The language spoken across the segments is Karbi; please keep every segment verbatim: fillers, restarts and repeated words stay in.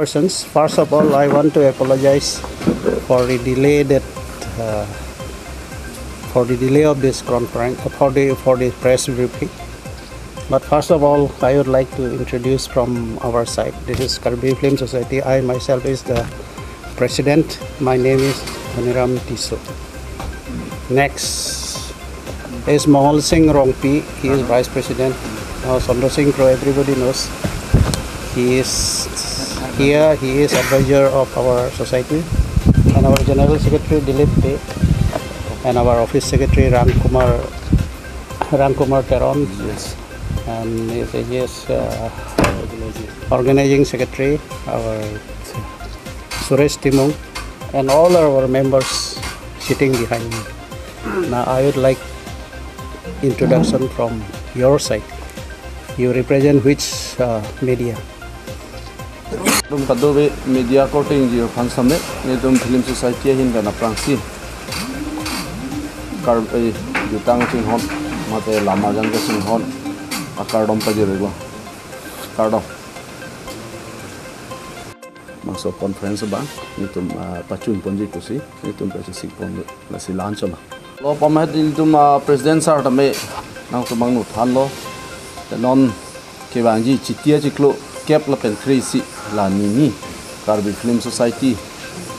Persons, first of all, I want to apologize for the delay that, uh, for the delay of this conference, for the, for the press briefing. But first of all, I would like to introduce from our side. This is Karbi Film Society. I myself is the president. My name is Dhoniram Tisso. Next is Mohol Singh Rongpi. He is vice president. Uh, Chandra Singh Kro, everybody knows. He is here. He is advisor of our society. And our general secretary Dilip Dey. And our office secretary Ram Kumar, Ram Kumar Teron. Yes. And he is, he is, uh, organizing secretary, our Suresh Timung, and all our members sitting behind me. Now I would like introduction from your side. You represent which, uh, media? Nelitum kadokave media korte ingjir aphan sitame, nelitum Film Society ahin pen aphrangsi kar, eh, jutang chinghon, mate lamarjan kachinghon akardom pajir-iklo. Kardom. Bangso conference abang nelitum, ah, pachun ponji pusi nelitum pachesik ponlo, lasi la-an chotlo. Lo pamet nelitum, ah, president sir tame nangtum abang nuthanlo. Te non kevangji Chiti achiklo kep lapen kre-isi la nini Karbi Film Society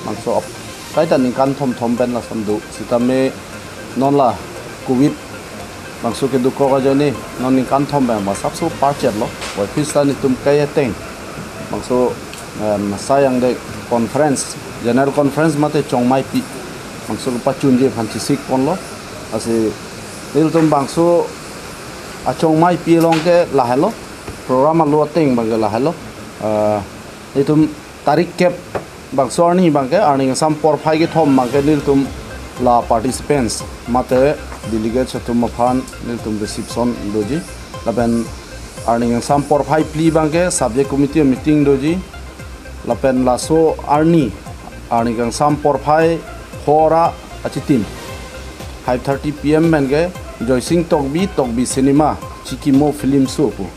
bangso ap-, kaita ningkan thomthom pen lason do. Sitame non la covid bangso kedokok ajoine non ningkan thom pen bang sapso parchetlo. Puvoiphit ta nelitum kai ateng bangso, em, asai angdeng conference, general conference mate chongmaipi bangso kepachunji aphan chesik ponlo. Lasi nelitum bangso achongmaipi along ke lahelo, program alo ateng abang ke lahelo. Eh, nelitum tarik kep bangso arni abang ke, arni kangsam porphai kethom abang ke nelitum la participants mate delegates atum aphan nelitum reception doji. Lapen arni kangsam porphai phli abang ke subject committee meeting doji. Lapen laso arni, arni kangsam porphai pho ra achitim, five thirty P M pen ke Joysing Tokbi, Tokbi Cinema, Chikimo Film Show pu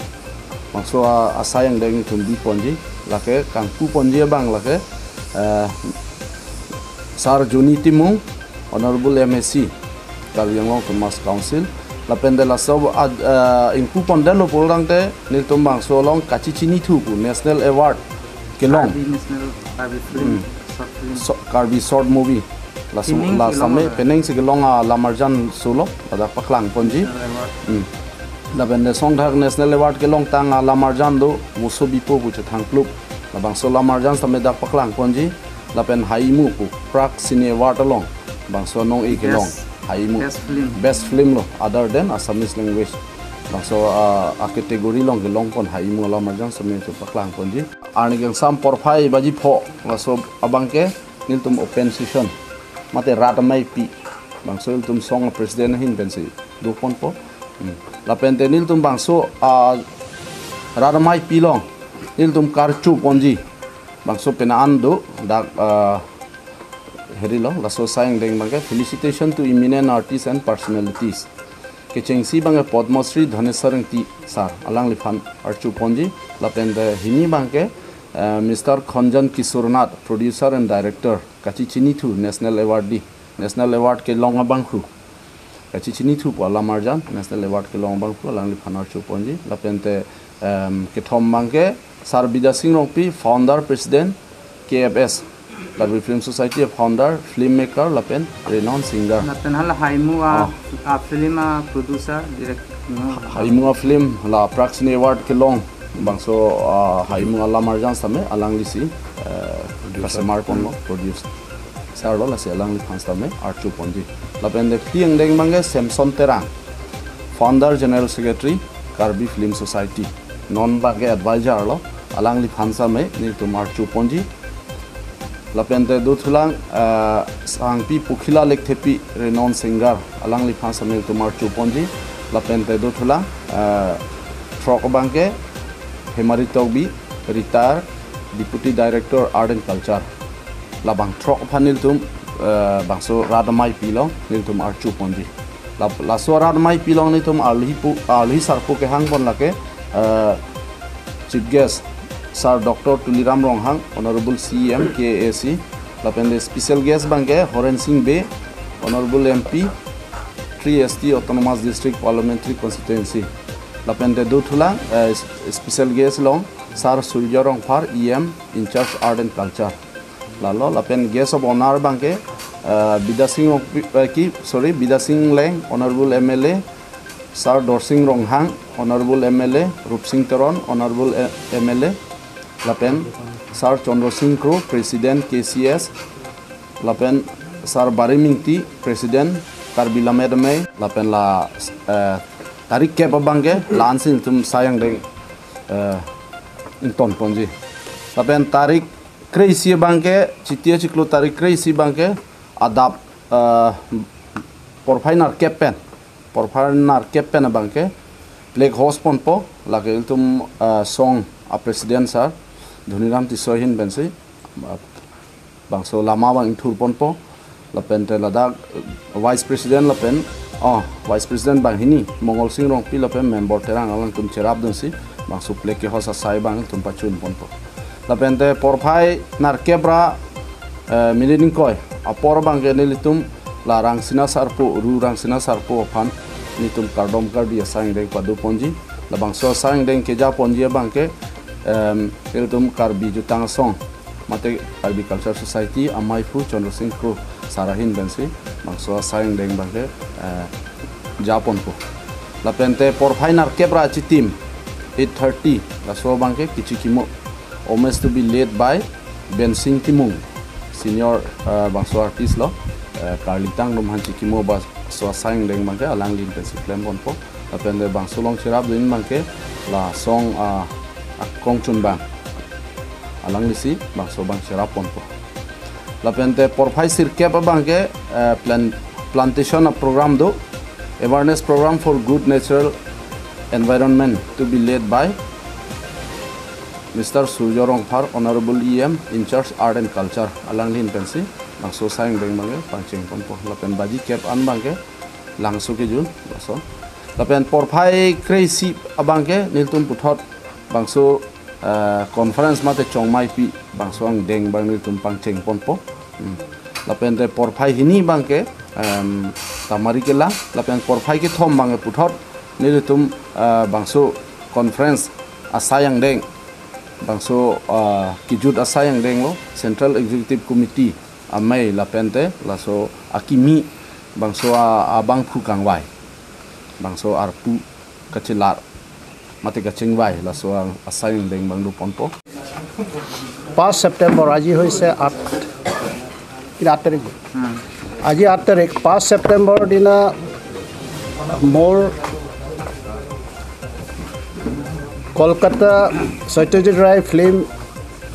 bangso a-, asai angdeng nelitum bi ponji, lake kangpu ponji abang lake, eh, Sir Joni Timung, Honorable M A C, Karbi Anglong Autonomous Council, lapen de laso ad-, eh, ingpu pondetlo pulo tangte, nelitum bangso along kachichinithu pu National Award kelong. Karbi National, Karbi Film, Hmm. Short Film. So, Karbi Short Movie. Laso, Penang la si kelong same, ada. Penang si kelong alamarjan solo, ladak paklang ponji. National Award. Hmm. Lapen de songthak National Award kelongtang alamarjan do, Muso Bipo pu Chethangplup. Labangso alamarjan same dak paklang ponji. Lapen Haimu pu Prague Cine Award along bangso anong-e kelong. Best, Haimu. Best film. Best film lo, other than Assamese language. Bangso, ah, a-category along kelong pon Haimu alamarjan same nelitum paklang ponji. Arni kangsam porphai baji pho, laso abang ke nelitum open session mate rat ameipi, bangso nelitum song president ahin pensi do ponpo. Hmm. Lapen te nelitum bangso, ah, rat ameipi along nelitum karcho ponji. Bangso penang an do, dak, ah, heri lo, laso asai angdeng abang ke, "Felicitation to eminent artists and personalities." Kechengsi abang ke Padma Shri Dhaneswar Engti sir, alangliphan archo ponji, lapen te hini abang ke, eh, Mister Khonjan Kishore Nath, producer and director, kachichinithu National Awardee. National Award kelong abangphu. Kachichinithu pu alamarjan, National Award kelong abangphu, alangliphan archo ponji. Lapen te, em, kethom abang ke, Sir Bidya Singh Rongpi, founder, president, K F S, Karbi Film Society founder, filmmaker, lapen renowned singer. Lapen hala Haimu a, Ah. a film a producer, direct, no? Haimu a film, la Prague Cine Award kelong, bangso, ah, Haimu alamarjan same, alanglisi, eh, Producer. Kasemar ponlo, produce. Sir lo, lasi alangliphan same archo ponji. Lapen de phli angdeng abang ke Samson Terang, founder, general secretary, Karbi Film Society. Non abang ke advisor lo, alangliphan same nelitum archo ponji. Lapen te dothulang, eh, Sangpi Pokhila Lekthepi, renowned singer, alangliphan same nelitum archo ponji. Lapen te dothulang, eh, throk abang ke Hemari Tokbi, retired Deputy Director, Art and Culture. Labang throk aphan nelitum, eh, bangso rat ameipi along nelitum archo ponji. La, laso rat ameipi along nelitum arlohi pu, arlohi sarpo kehang pon lake, eh, chief guest, Sir Doctor Tuliram Ronghang, Honorable C E M K A A C, lapen the special guest abangke Horen Sing Bey, Honorable M P, three S T Autonomous District Parliamentary Constituency, lapen the dothulang, eh, special guest along Sir Surjya Rongphar, E M in charge Art and Culture. Lalo lapen guest of honor abangke, eh, Bidya Sing Rongpi-, eh, ki, sorry, Bidya Sing Engleng, Honorable M L A, Sir Dorsing Ronghang, Honorable M L A, Rupsing Teron, Honorable, eh, M L A, lapen Sir Chandra Sing Kro, President K C S, lapen Sir Barim Ingti, President Karbi Lammet Amei, lapen la, eh, tarik kep abangke la-an si nelitum asai angdeng, eh, ingtonponji. Lapen tarik kre-isi abangke, Chiti achiklo tarik kre-isi abangke, adap, eh, porphai nerkep pen, porphai nerkep pen abangke flag hoist ponpo, lake ilitum, eh, song a-president Sir Dhoniram Tisso ahin pensi, eh, bangso lama abang ingthurponpo, lapen te ladak, eh, vice president lapen, oh, vice president banghini, Mongol Sing Rongpi lapen member Terang alangtum cherapdunsi, bangso flag ke-hoist asai abang ilitum pachunponpo. Lapen te porphai nerkep ra, eh, minit ingkoi apor abangke nelitum la Rangsina Sarpo, Ru Rangsina Sarpo aphan nelitum kardom kardi asai angdeng padoponji. Labangso asai angdeng kejaponji abangke, em, ilitum Karbi Jutang Asong mate Karbi Culture Society amaiphu Chandra Sing Kro sir ahin pensi bangso asai angdeng abangke, eh, japonpo. Lapen te porphai nerkep ra achitim eight thirty, laso abangke kichikimo, homage to be laid by Bensing Timung, senior, eh, bangso artist lo, eh, Karlitang atum aphan chikimo bangso asai angdeng abangke alangli ahin pensi klemponpo. Lapen te bangso along cherapdun abangke la song, ah, akrongchun abang, alanglisi bangso abang cherapponpo. Lapen te porphai sirkep abangke, eh, plan-, plantation a-program do, awareness program for good natural environment to be led by Mister Surjya Rongphar, Honorable E M in charge Art and Culture, alangli ahin pensi bangso asai angdeng abangke pangchengponpo. Lapen baji kep an abangke Langso kejun, lason. Lapen porphai kre-isi abangke nelitum puthot bangso, eh, conference mate chongmaipi bangso angdeng abang nelitum pangchengponpo. Hmm. Lapen te porphai hini abangke, em, Tamari kelang, lapen porphai kethom abangke puthot nelitum, eh, bangso conference asai angdeng, bangso, eh, kejut asai angdeng lo, Central Executive Committee amei lapen te laso akimi bangso a-, abangphu kangvai, bangso arpu kachelar mate kachingvai, laso ang asai angdeng abang doponpo. পাঁচ ছেপ্টেম্বৰ, আজি হৈছে আঠ, কি আঠ তাৰিখ? আজি আঠ তাৰিখ, পাঁচ ছেপ্টেম্বৰৰ দিনা মোৰ কলকাতা সত্যজিৎ ৰায় ফিল্ম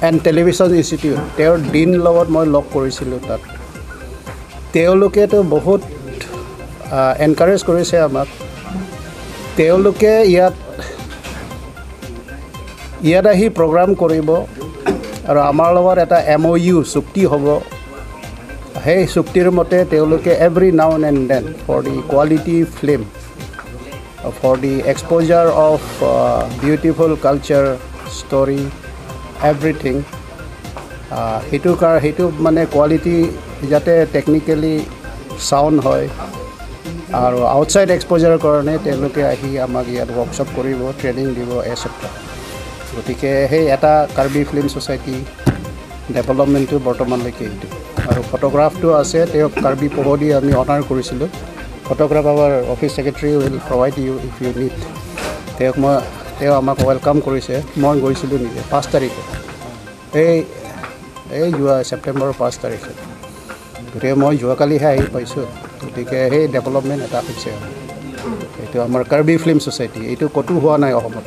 এণ্ড টেলিভিছন ইনষ্টিটিউট, তেওঁৰ ডিন লগত মই লগ কৰিছিলোঁ তাত। তেওঁলোকেতো বহুত, আহ, এনকাৰেজ কৰিছে আমাক। তেওঁলোকে ইয়াত, ইয়াত আহি প্ৰগ্ৰাম কৰিব আৰু আমাৰ লগত এটা এম অ' ইউ চুক্তি হ'ব। সেই চুক্তিৰ মতে তেওঁলোকে every now and then for the quality film, for the exposure of, uh, beautiful culture, story, everything, uh, সেইটো কাৰ-, সেইটো মানে কোৱালিটি যাতে টেকনিকেলি চাউণ্ড হয় আৰু আউটছাইড এক্সপ'জাৰৰ কাৰণে তেওঁলোকে আহি আমাক ইয়াত ৱৰ্কশ্বপ কৰিব, ট্ৰেইনিং দিব, এটচেট্ৰা। গতিকে সেই এটা কাৰ্বি ফিল্ম ছ'চাইটি ডেভেলপমেণ্টটো বৰ্তমানলৈকে এইটো। আৰু ফটোগ্ৰাফটো আছে, তেওঁক কাৰ্বি পহু দি আমি অনাৰ কৰিছিলোঁ। Photograph our office secretary will provide you if you need. তেওঁক মই, তেওঁ আমাক ৱেলকাম কৰিছে। মই গৈছিলোঁ নিজে পাঁচ তাৰিখে, এই, এই যোৱা ছেপ্টেম্বৰৰ পাঁচ তাৰিখে। গতিকে মই যোৱাকালিহে আহি পাইছোঁ। গতিকে সেই ডেভেলপমেণ্ট এটা হৈছে আৰু। এইটো আমাৰ কাৰ্বি ফিল্ম ছ'চাইটি, এইটো ক'তো হোৱা নাই অসমত,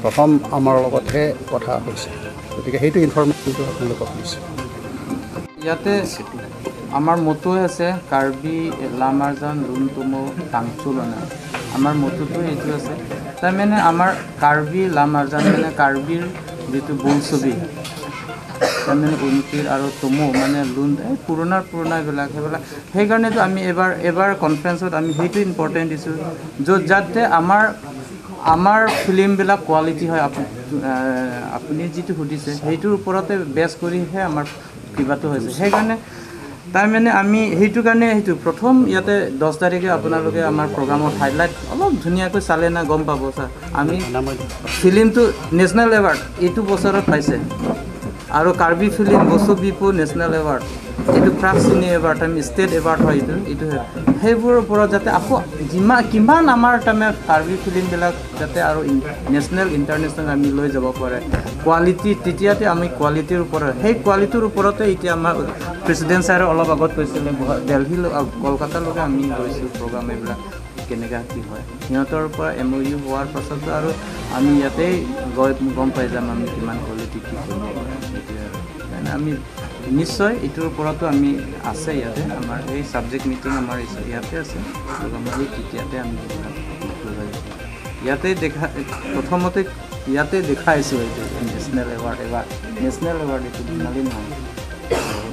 প্ৰথম আমাৰ লগতহে কথা হৈছে। গতিকে সেইটো ইনফৰমেশ্যনটো আপোনালোকক দিছোঁ। ইয়াতে আমাৰ মটো আছে কাৰ্বি লামাৰজান লুন টুমৌ টাংচুল অনা। আমাৰ মটোতো এইটো আছে। তাৰমানে আমাৰ কাৰ্বি লামাৰজান মানে কাৰ্বিৰ যিটো বোলছবি, তাৰমানে উনকিৰ আৰু টুমৌ মানে লুন, এই পুৰণাৰ পুৰণা এইবিলাক, সেইবিলাক। সেইকাৰণেতো আমি এবাৰ, এবাৰ কনফাৰেন্সত আমি সেইটো ইম্পৰ্টেণ্ট দিছোঁ, য'ত যাতে আমাৰ আমাৰ ফিল্মবিলাক কোৱালিটি হয়, আপু- আহ, আপুনি যিটো সুধিছে সেইটোৰ ওপৰতে বেছ কৰিহে আমাৰ কিবাটো হৈছে। সেইকাৰণে তাৰমানে আমি সেইটো কাৰণে সেইটো প্ৰথম ইয়াতে দহ তাৰিখে আপোনালোকে আমাৰ প্ৰগ্ৰামত হাইলাইট অলপ ধুনীয়াকৈ চালে না গম পাব ছাৰ। আমি ফিল্মটো নেশ্যনেল এৱাৰ্ড এইটো বছৰত পাইছে, আৰু কাৰ্বি ফিল্ম বসু বিপু নেশ্যনেল এৱাৰ্ড, এইটো প্ৰাগ চিনে এৱাৰ্ড, আমি ষ্টেট এৱাৰ্ড হয় এইটো, এইটো হয়। সেইবোৰৰ ওপৰত যাতে আকৌ যিমান কিমান আমাৰ তাৰমানে কাৰ্বি ফিল্মবিলাক যাতে আৰু নেশ্যনেল ইণ্টাৰনেশ্যনেল আমি লৈ যাব পাৰে কোৱালিটি, তেতিয়াতে আমি কোৱালিটিৰ ওপৰত, সেই কোৱালিটিৰ ওপৰতে এতিয়া আমাৰ প্ৰেচিডেণ্ট ছাৰে অলপ আগত কৈছিলে গুৱা- দেলহিলৈ, আহ, কলকাতালৈকে আমি গৈছোঁ প্ৰগ্ৰাম এইবিলাক কেনেকা কি হয়। সিহঁতৰ পৰা এম অ' ইউ হোৱাৰ পাছতো আৰু আমি ইয়াতেই গৈ গম পাই যাম আমি কিমান কোৱালিটি কি কৰিব পাৰে। সেইটোৱে আৰু। সেইকাৰণে আমি নিশ্চয় এইটোৰ ওপৰতো আমি আছে ইয়াতে, আমাৰ এই ছাবজেক্ট মিটিং আমাৰ ইচ- ইয়াতে আছে। আৰু আমি তেতিয়াতে আমি এইবিলাক লৈ আহিছোঁ। ইয়াতে দেখা, প্ৰথমতে ইয়াতে দেখাইছোঁ এইটো national award, award, national award এইটো ধেমালি নহয়।